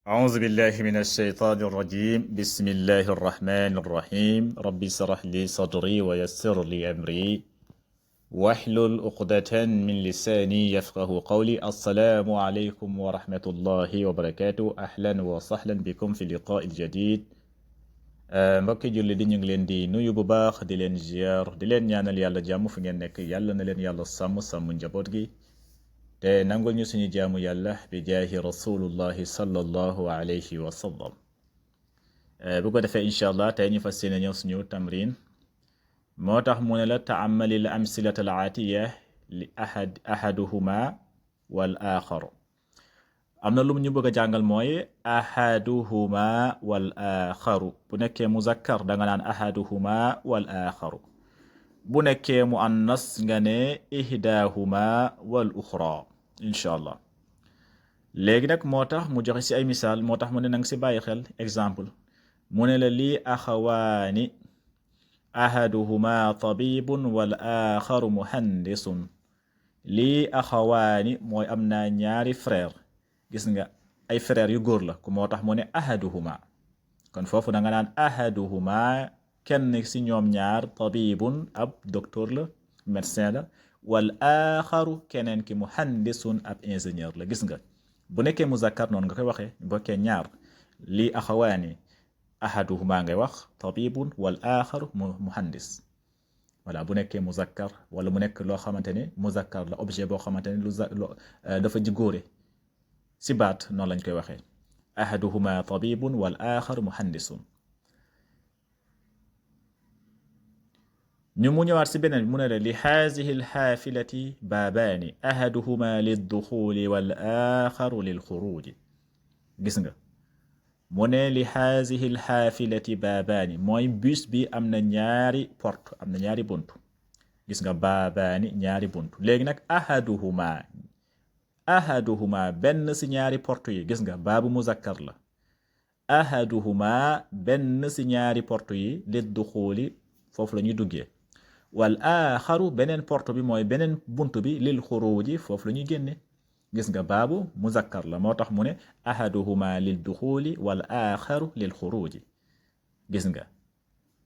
أعوذ بالله من الشيطان الرجيم بسم الله الرحمن الرحيم ربي اشرح لي صدري ويسر لي أمري واحلل عقدة من لساني يفقه قولي السلام عليكم ورحمة الله وبركاته أهلا وسهلا بكم في اللقاء الجديد mbokki julli di ñu ngi leen di nuyu bu baax di leen ziar di leen ñaanal yàlla jàmm fi ngeen nekk yàlla na leen yàlla sàmm njaboot gi te nangul ñu suñu jaamu yàlla bi jaahi rasulullahi sallallahu alayhi wa sallam bu ko defee incha allah tey ñu fas yéene ñëw suñu tamrin moo tax mu ne la taamali l amsilata al aatiya li ahaduhuma wal axar am na lu ñu bëgg a jàngal mooy ahaduhuma wal axaru bu nekkee muzakkar da nga naan ahaduhuma wal axaru bu nekkee mu annas nga ne ihdahuma wal uxra incha allah léegi nag moo tax mu joxe ci ay misaal moo tax mu ne nanga ci bàyyi xel exemple mu ne la lii axawaani ahaduhuma tabibun wal axaru muhandisun lii axawaani mooy am naa ñaari frère gis nga ay frère yu góor la ku moo tax mu ne ahaduhuma kon foofu da nga naan ahaduhuma kenn ci ñoom ñaar tabibun ab docteur la médecin la wal axaru keneen ki muhandisun ab ingénieur la gis nga bu nekkee muzakkar noonu nga koy waxee bokkee ñaar lii axawaani ahaduhuma ngay wax tabibun wal axaru muhandis voilà bu nekkee muzakkar wala mu nekk loo xamante ne muzakkar la objet boo xamante ne dafa ji góore si baat noonu lañ koy waxee ahaduhuma tabibun wal axaru muhandisun ñu mu ñëwaat si beneen bi mu ne la li haadihi alxaafilati baabaani ahaduhuma lidduxuli wal axaru lilxuruji gis nga mu ne li haadihi alxaafilati baabaani mooy bus bi am na ñaari porte am na ñaari buntu gis nga baabaani ñaari buntu léegi nag ahaduhuma benn si ñaari porte yi gis nga baabu muzakkar la ahaduhuma benn si ñaari porte yi lidduxuli foofu la ñuy duggee wal axaru beneen porte bi mooy beneen bunt bi lil xuruji foofu la ñuy génne gis nga baabu muzakkar la moo tax mu ne ahaduhuma lil duxuli wal axaru lil xuruji gis nga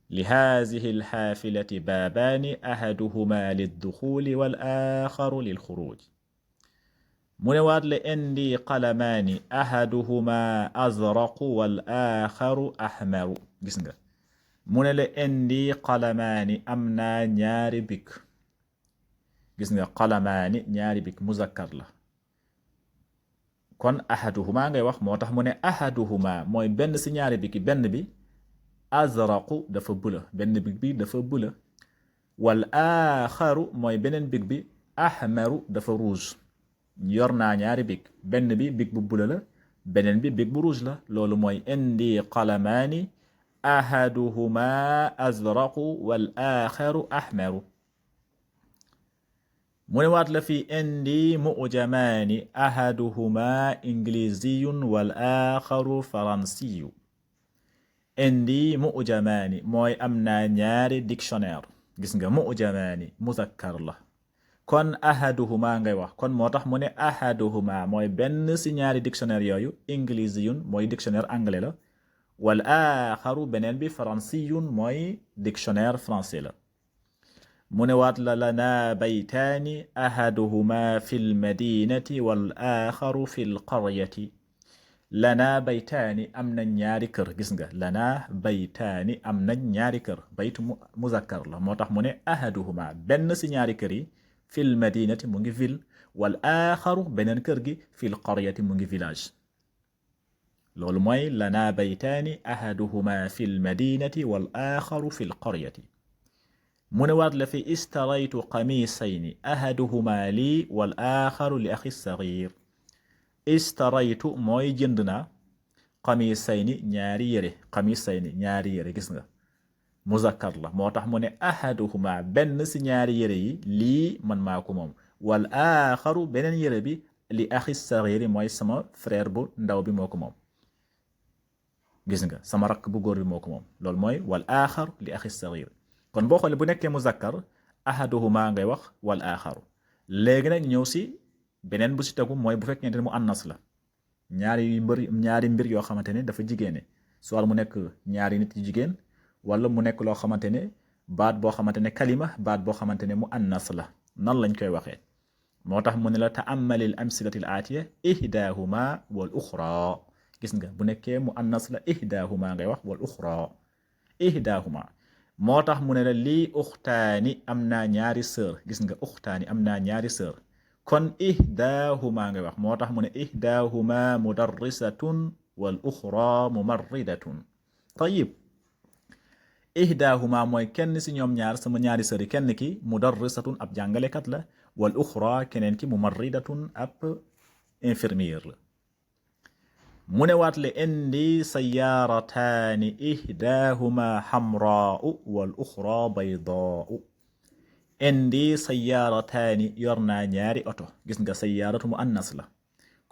li haadihi alxaafilati baabaani ahaduhuma lil duxuli wal axaru lil xuruji mu ne waat le indi qalamaani ahaduhuma azraqu wal axaru ahmaru gis nga mu ne la indi qalamaani am naa ñaari bik gis nga qalamaani ñaari bik muzakkar la kon ahaduhuma ngay wax moo tax mu ne ahaduhuma mooy benn si ñaari biki benn bi azraqu dafa bula benn bik bi dafa bula wal axaru mooy beneen bik bi ahmaru dafa rouge yor naa ñaari bik benn bi bik bu bula la beneen bi bik bu rouge la loolu mooy indi qalamaani ahaduhuma azraqu wal axaru ahmaru mu ne waat la fi indi mujamaani ahaduhuma ingiliziyun wal axaru faransiyu indi mujamaani mooy am naa ñaari dictionnaire gis nga mujamaani muzakkar la kon ahaduhuma ngay wax kon moo tax mu ne ahaduhuma mooy benn si ñaari dictionnaire yooyu ingiliziyun mooy dictionnaire anglais la wal axaru beneen bi faransiyun mooy dictionnaire français la mu ne waat la lana baytaani ahaduhuma fi lmadinati wal axaru fi lqaryati lana baytaani am nañ ñaari kër gis nga lana baytaani am nañ ñaari kër baytu muzakkar la moo tax mu ne ahaduhuma benn si ñaari kër yi fi lmadinati mu ngi ville wal axaru beneen kër gi fi lqaryati mu ngi village loolu mooy lana baytaani ahaduhuma fi lmadinati wal axaru fi lqaryati mu ne waat la fi istaraytu qamisayni ahaduhuma lii wal axaru li axi sagir istaraytu mooy jënd naa qamisayni ñaari yére qamisayni ñaari yére gis nga muzakkar la moo tax mu ne ahaduhuma benn si ñaari yére yi lii man maa ko moom wal axaru beneen yére bi li axi sagiri mooy sama frère bu ndaw bi moo ko moom gis nga sama rakk bu góor bi moo ko moom loolu mooy wal axar li axi sagir kon boo xoolee bu nekkee muzakkar ahaduhuma ngay wax wal axaru léegi nag ñëw si beneen bu si tegu mooy bu fekkente ne mu annas la ñaari mbir yoo xamante ne dafa jigéene soit mu nekk ñaari nit yu jigéen wala mu nekk loo xamante ne baat boo xamante ne kalima baat boo xamante ne mu annas la nan lañ koy waxee moo tax mu ne la ta'ammalil amsilatil aatiya ihdaahuma wal uxra gis nga bu nekkee mu annas la ihdaahuma ngay wax wal uxra ihdaahuma moo tax mu ne la lii uxtaani am naa ñaari sœur gis nga uxtaani am naa ñaari sœur kon ihdaahuma ngay wax moo tax mu ne ihdaahuma mudarrisatun wal uxra mumarridatun tayib ihdaahuma mooy kenn si ñoom ñaar sama ñaari sœur yi kenn ki mudarrisatun ab jàngalekat la wal uxra keneen ki mumarridatun ab infirmière la mu ne waat le indi sayaarataani ihdaahuma xamraau wal uxra baydaau indi sayaarataani yor naa ñaari oto gis nga sayaaratu mu annas la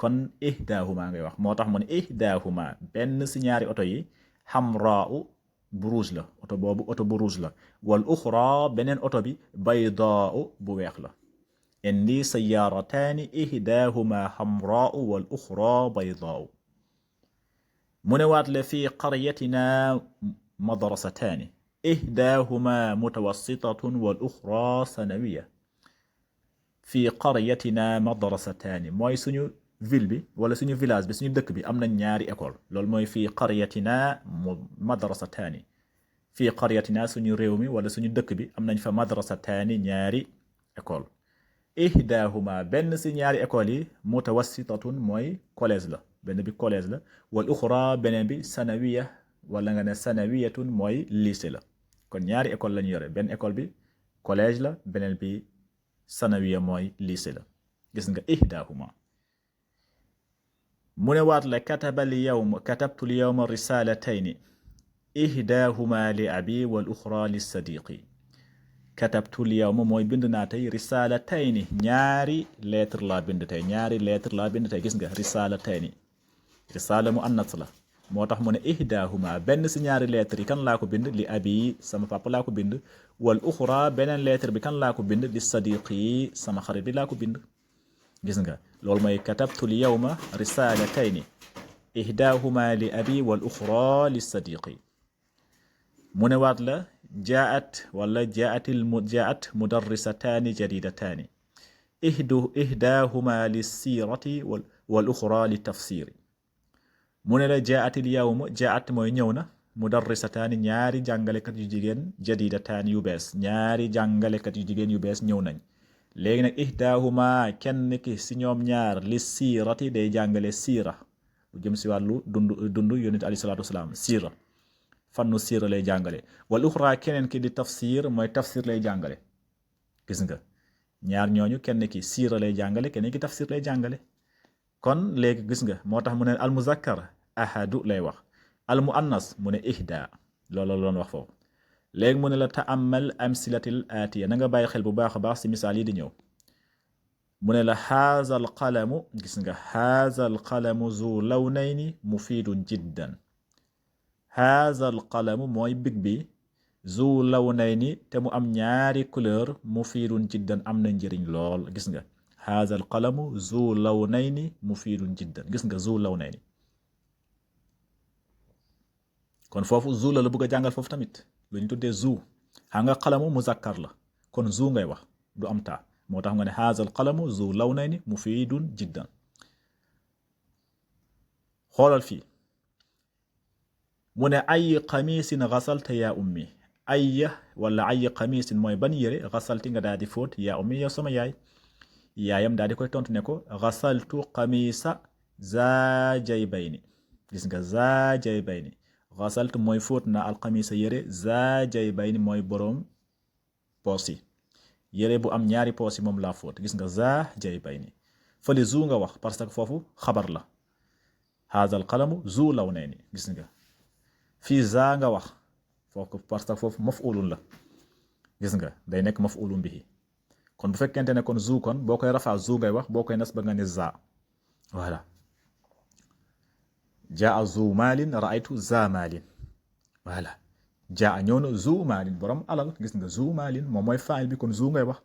kon ihdaahuma ngay wax moo tax mu ne ihdaahuma benn si ñaari oto yi xamraau bu rouge la oto boobu oto bu rouge la wal uxra beneen oto bi baydaau bu weex la indi sayaarataani ihdaahuma xamraau wal uxra baydaau mu ne waat le fii qaryatina madrasataani ihdaahuma mutawassitatun wal uxra sanawiya fii qaryatina madrasataani mooy suñu ville bi wala suñu village bi suñu dëkk bi am na ñaari école loolu mooy fii qaryatina madrasataani fii qaryatina suñu réew mi wala suñu dëkk bi am nañ fa madrasataani ñaari école ihdaahuma benn si ñaari école yi mutawassitatun mooy collège la benn bi collège la wal uxra beneen bi sanawiya wala nga ne sanawiyatun mooy lycée la kon ñaari école lañu yore benn école bi collège la beneen bi sanawiya mooy lycée la gis nga ihdaahuma mu ne waat la katabtu l yawma risalatayni ihdaahuma li abi wal uxra li sadiqi katabtu l yawma mooy bind naa tey risalatayni ñaari lettre laa bind tey gis nga risalatayni risaala mu annas la moo tax mu ne ihdaahuma benn si ñaari lettre yi kan laa ko bind li abi sama papa laa ko bind wal uxra beneen lettre bi kan laa ko bind li sadiqi sama xarit bi laa ko bind gis nga loolu mooy katabtu l yawma risalatayni ihdaahuma li abi wal uxra li sadiqi mu ne waat la jaat mudarrisataani jadidataani ihdaahuma li siirati wal uxra li tafsiri mu ne la jaatil yawma jaat mooy ñëw na mudarrisataani ñaari jàngalekat yu jigéen jadidataani yu bees ñaari jàngalekat yu jigéen yu bees ñëw nañ léegi nag ihdaahuma kenn ki si ñoom ñaar li siirati day jàngale siira lu jëm si wàllu dund yonent alayhi salaatu wasalaam siira fannu siira lay jàngale wal uxra keneen ki di tafsir mooy tafsir lay jàngale gis nga ñaar ñooñu kenn ki siira lay jàngale keneen ki tafsir lay jàngale kon léegi gis nga moo tax mu ne al muzakkar ahadu lay wax al muannas mu ne ihda loolu la doon wax foofu léegi mu ne la ta'ammal amsilatil aatiya na nga bàyyi xel bu baax a baax si misaal yi di ñëw mu ne la haaza al qalamu gis nga haaza al qalamu zu lawnayni mufidun jiddan haaza al qalamu mooy big bi zu lawnayni te mu am ñaari couleur mufidun jiddan am na njëriñ lool gis nga haaza al qalamu zu lawnayni mufidun jiddan gis nga zu lawnayni kon foofu zu la bëgg a jàngal foofu tamit lu ñu tuddee zu xam nga qalamu muzakkar la kon zu ngay wax du am taa moo tax nga ne haaza al qalamu zu lawnayni mufidun jiddan xoolal fii mu ne ay qamisin ghasalta yaa ummi ay wala ay qamisin mooy ban yére ghasalti nga daal di fóot yaa ummi yow sama yaay yaayam daal di koy tontu ne ko ghasaltu qamisa za jaybayni gis nga za jaybayni ghasaltu mooy fóot na al qamisa yére za jaybayni mooy boroom poos yi yére bu am ñaari poos yi moom laa fóot gis nga za jaybayni fële zu nga wax parce que foofu xabar la haza al qalamu zu lawnayni gis nga fii za nga wax foofu parce que foofu maf'ulun la gis nga day nekk maf'ulun bihi kon bu fekkente ne kon zu kon boo koy rafaa zu ngay wax boo koy nas ba nga ne za voilà jaa zu maalin raaytu za maalin voilà jaa ñëw na zu maalin borom alal gis nga zu maalin moom mooy faa'il bi kon zu ngay wax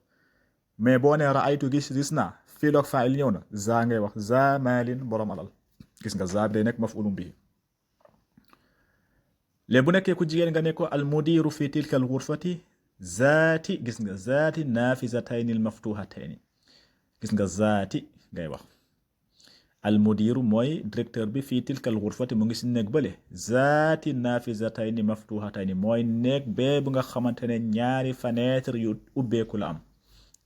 mais boo ne raaytu gis naa fii loog faa'il ñëw na za ngay wax za maalin borom alal gis nga za bi day nekk maf'ulun bihi léegi bu nekkee ku jigéen nga ne ko al mudiru fi tilka al ghurfati zaati gis nga zaati nafizatayni al maftuhatayni gis nga zaati ngay wax al mudiru mooy directeur bi fii tilka al ghurfati mu ngi si néeg bële zaati nafizatayni maftuhatayni mooy néeg bee bu nga xamante ne ñaari fenêtre yu ubbeeku la am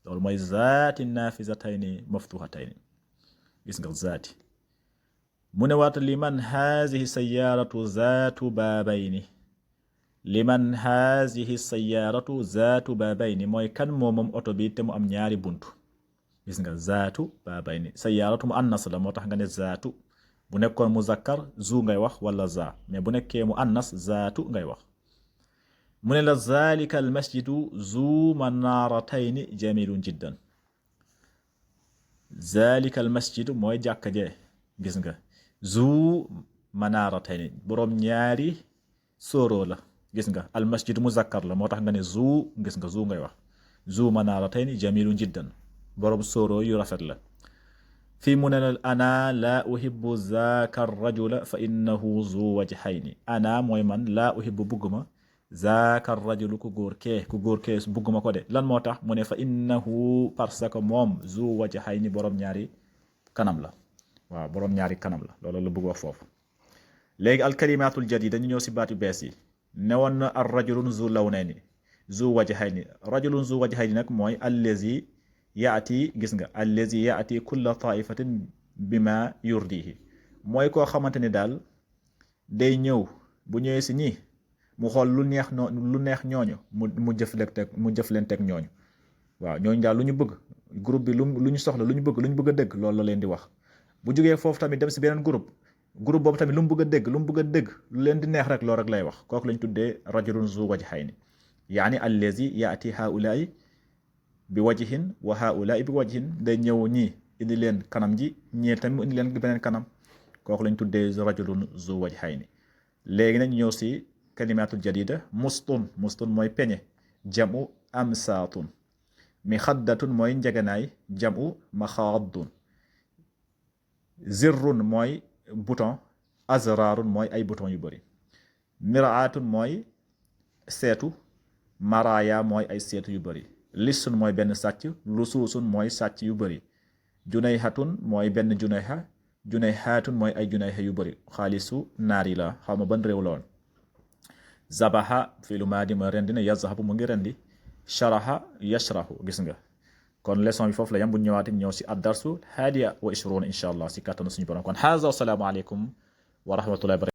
loolu mooy zaati nafizatayni maftuhatayni gis nga zaati mu ne waat liman hazihi sayyaratu zaatu baabayni liman hazihi sayyaratu zaatu baabayni mooy kan moom oto bi te mu am ñaari buntu gis nga zaatu baabayni sayyaratu mu annas la moo tax nga ne zaatu bu nekkoon muzakkar zu ngay wax wala za mais bu nekkee mu annas zaatu ngay wax mu ne la zalika al masjidu zu manaratayni jamilun jiddan zalika al masjidu mooy jàkka jee gis nga zu manaratayni boroom ñaari sóoroo la gis nga al masjidu muzakkar la moo tax nga ne zu gis nga zu ngay wax zu manaratayni jamilun jiddan boroom sóoroo yu rafet la fii mu ne la ana la uhibbu zaaka rajula fa innahu zu wajhayni ana mooy man laa uhibbu bugguma zaaka rajulu ku góor kee bugguma ko de lan moo tax mu ne fa innahu parce que moom zu wajhayni boroom ñaari kanam la waaw boroom ñaari kanam la loolu la bëgg wax foofu léegi alkalimatul jadida ñu ñëw si baat yu bees yi newoon na ar rajulun zu lawnayni zu wajhayni rajulun zu wajhayni nag mooy allazi yaati gis nga allazi yaati kulla taifatin bima yurdihi mooy koo xamante ni daal day ñëw bu ñëwee si ñii mu xool lu neex ñooñu mu jëflanteeg ñooñu waaw ñooñu daal lu ñu bëgg groupe bi lu ñu soxla lu ñu bëgg a dégg loolu la leen di wax bu jógee foofu tamit dem si beneen groupe boobu tamit lu mu bëgg a dégg lu leen di neex rek loolu rek lay wax kooku lañ tuddee rajulun zu wajhayni yaani allazi yaati haulaai bi wajhin wa haulaai bi wajhin day ñëw ñii indi leen kanam ji ñii tamit mu indi leen beneen kanam kooku lañ tuddee rajulun zu wajhayni léegi nañ ñëw si kalimatul jadida mustun mooy peñe jamu amsaatun mixaddatun mooy njeganaay jamu maxaadun zirrun mooy bouton azrarun mooy ay bouton yu bëri miraatun mooy seetu maraya mooy ay seetu yu bëri lissun mooy benn sàcc lusuusun mooy sàcc yu bëri junayhatun mooy benn junayhatun mooy ay junayha yu bëri xaalisu naari la xaw ma ban réew la woon zabaha fii lu maa di ma rendi ne yazhabu mu ngi rendi sharaha yashrahu gis nga kon leçon bi foofu la yam bu ñëwaatee ñëw si ad-darsu haadiya wa ishruun insha allah si kàttanu suñu borom kon haza wa salaamu aleykum wa rahmatullahi